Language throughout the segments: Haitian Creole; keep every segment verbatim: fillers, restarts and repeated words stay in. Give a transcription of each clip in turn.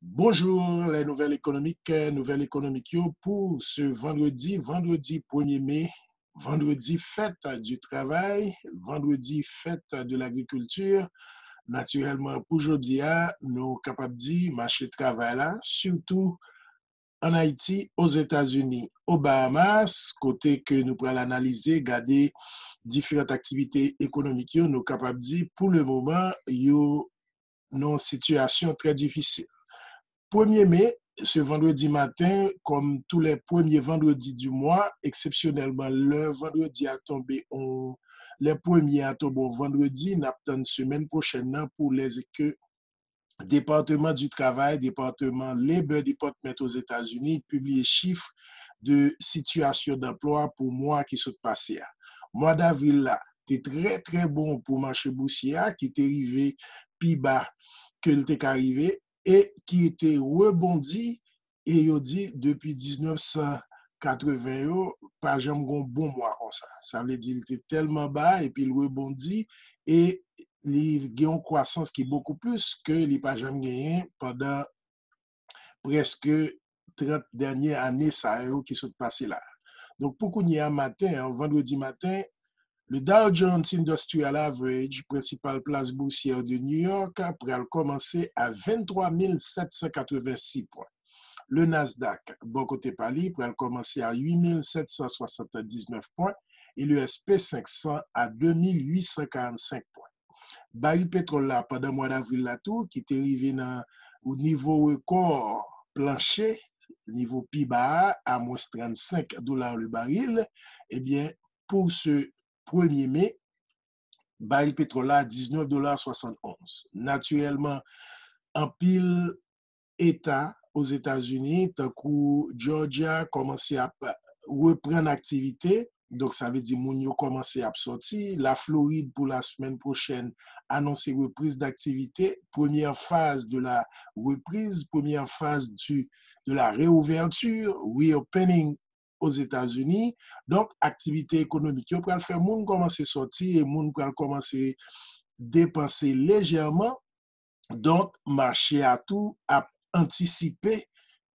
Bonjour, les nouvelles économiques, nouvèl ekonomik yo pou se vandredi, vandredi premye me, vandredi fête du travail, vandredi fête de l'agriculture. Natirèlman, pou jodi a, nou kapab di mache travay la, sitou an Ayiti, Ozetazini, o Bahamas, kote ke nou pral analize, gade diferan aktivite ekonomik yo, nou kapab di, pou le moman, yo nan yon sitiyasyon trè difisil. Premye me, se vandredi maten, kòm tou lè premye vandredi di mwa, eksepsyonèlman, lè vandredi a tonbe on, lè premye a tonbe on vandredi, n ap tann semèn pwochèn nan pou lè ke Departman di Travay, Departman Labor Department Ozetazini, pibliye chif de sitiyasyon danplwa pou mwa ki sot pase a. Mwa davril la te trè, trè bon pou mache bousye a, ki te rive pi ba ke l te ka rive e ki te rebondi, e yo di depi diznèf san katreven yo, pa janm gon bon mwa konsa. Sa vle di li te tèlman ba epi l rebondi e li gen yon kwasans ki bokou plis ke li pa janm genyen pandan prèske trant dènye ane sa yo ki sot pase la. Donk, pou kounye a maten an, vandredi maten, le Dow Jones Industrial Average, prensipal plas bousyè de New York, pral kòmanse a venntwa mil sèt san katrevensis pwen. Le Nasdaq, bò kote pa li, pral kòmanse a uit mil sèt san swasanndiznèf pwen e le S P senk san a de mil uit san karannsenk pwen. Baril petwòl la pandan mwa davril la tou, ki te rive nan nivo rekò planche, nivo pi ba a, a mwens trannsenk dola le baril, ebyen, pou se premye me, baril petwòl la diznèf dola swasannonz. Natirèlman, anpil eta Ozetazini, tankou Georgia, kòmanse ap reprann aktivite. Donk, sa vle di moun yo kòmanse ap sòti. Laflorid, pou lasemèn pwochèn, anonse repriz daktivite. Premyè faz de la reprise, première phase du, de la réouverture, reopening Ozetazini. Donk, aktivite ekonomik yo pral fè moun kòmanse sòti e moun pral kòmanse depanse lejèman. Donk, mache a tou ap antisipe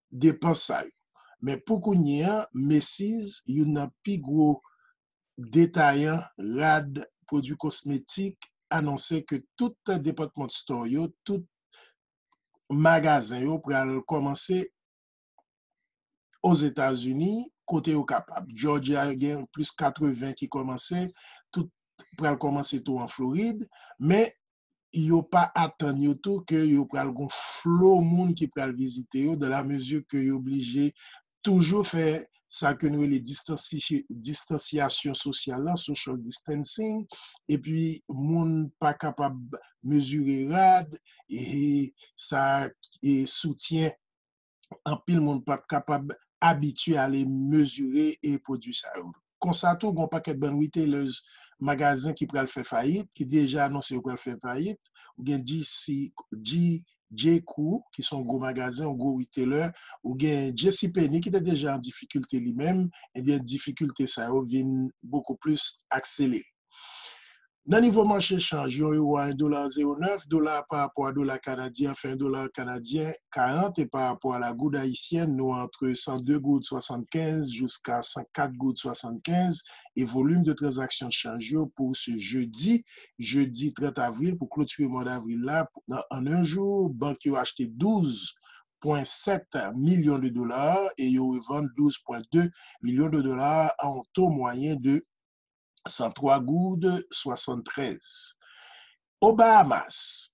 depans sa yo. Men pou kounye a, Macy's, youn nan pi gwo detayan rad, pwodui kosmetik, anonse ke tout department store yo, tout magazen yo pral kòmanse Ozetazini, kote yo kapab. Georgia gen plis katreven ki kòmanse, tout pral kòmanse tou an Florid, men yo pa atann yo tou ke yo pral gon flo moun ki pral vizite yo, dans la mesure ke yo blije toujou fè sa ke nou rele distansi-, distansyasyon sosyal la, social distancing, epi moun pa kapab mezire rad, e sa, e soutyen, anpil moun p ap kapab abitye ale mezire e pwodui sa yo. Konsa tou, gen yon pakèt bann retailers, magazen ki pral fè fayit, ki deja anonse yo pral fè fayit. Ou gen G C, G, J Crew, ki se yon gwo magazen, yon gwo retailer. Ou gen JCPenney ki te deja an difikilte li menm. Ebyen, difikilte sa yo vin bokou plis akselere. Nan nivo mache chanj, yon euro a un dollar zéro neuf, dola pa rapò a dola kanadyen an fè un dollar canadien quarante, e pa rapò a la gourde haïtienne, nou antre san de goud swasannkenz jiska san kat goud swasannkenz, e volim de tranzaksyon chanj yo pou se jedi, jedi trant avril, pou klotire mwa davril la, nan, an un jou, bank yo achte douz pwen sèt milyon de dola e yo revann douz pwen de milyon de dola a yon to mwayen de san twa goud swasanntrèz. O Bahamas,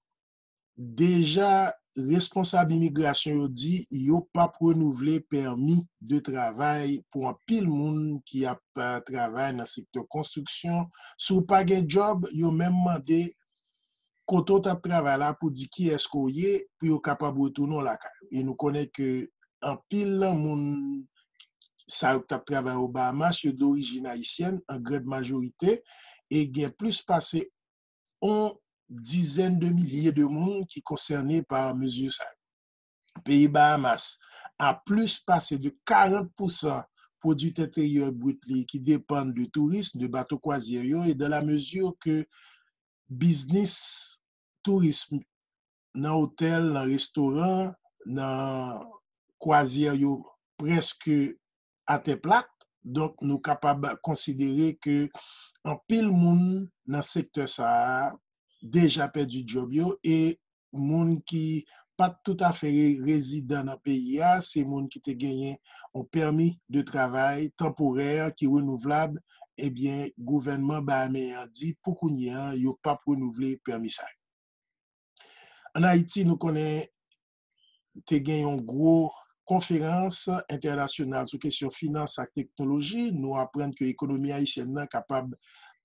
deja responsab imigrasyon yo di yo p ap renouvle pèmi de travay pou anpil moun ki ap, eh, travay nan sektè konstriksyon. Si w pa gen djòb, yo menm mande kote w t ap travay la pou di kiyès ke w ye, pou yo kapab retounen w lakay ou. E nou konnen ke anpil nan moun sa yo k t ap travay o Bahamas, yo dorijin ayisyèn, an grand majorite, e gen plis pase on dizèn de milye de moun ki konsène pa mezi sa yo. Peyi Bahamas a plis pase de karant pousan pwodui enteryè brit li ki depann de touris, de bato kwazyè yo, e dans la mesure ke biznis tourism nan otèl, nan restoran, nan kwazyè yo prèske atè plat. Donk, nou kapab konsidere ke anpil moun nan sektè sa a deja pèdi djòb yo e moun ki pa t toutafè re- rezidan nan peyi a, se moun ki te genyen yon pèmi de travay tanporè ki renouvlab, ebyen, gouvènman bahameyen an di pou kounye a, yo p ap renouvle pèmi sa yo. Ann Ayiti, nou konnen te gen yon gwo konferans entènasyonal sou kesyon finans ak teknoloji. Nou aprann ke ekonomi ayisyèn nan kapab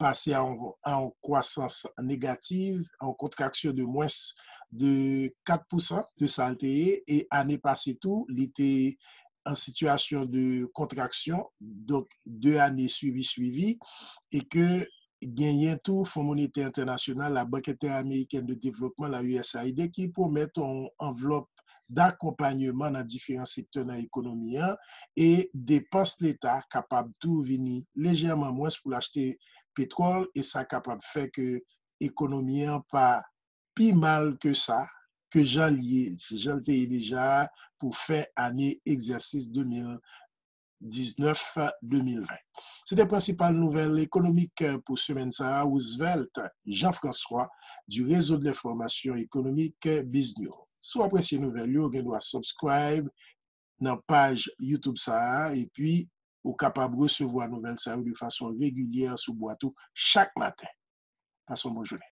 pase a yon, a yon kwasans negatif, a yon kontraksyon de mwens de kat pousan de sa l te ye. E ane pase tou, li te an sitiyasyon de kontraksyon, donk de ane swivi swivi, e ke genyen tou Fon Monetè Entènasyonal, la Banque Interamericane de Développement, la U S A I D, ki pwomèt yon anvlòp dakonpanyman nan diferan sektè nan ekonomi an, e depans Leta kapab tou vini lejèman mwens pou l achte petwòl, e sa kapab fè ke ekonomi an pa pi mal ke sa, ke jan l ye, jan l te ye deja pou fen ane egzèsis de mil diznèf de mil ven. Se te prensipal nouvèl ekonomik pou semèn sa a, Roosevelt Jean-François du Réseau de l'Information Économique, BizNews. Si w apresye nouvèl yo, ou gen dwa subscribe nan paj YouTube sa a, epi ou kapab resevwa nouvèl sa yo de fason regilyè sou bwat ou chak maten. Pase yon bon jounen.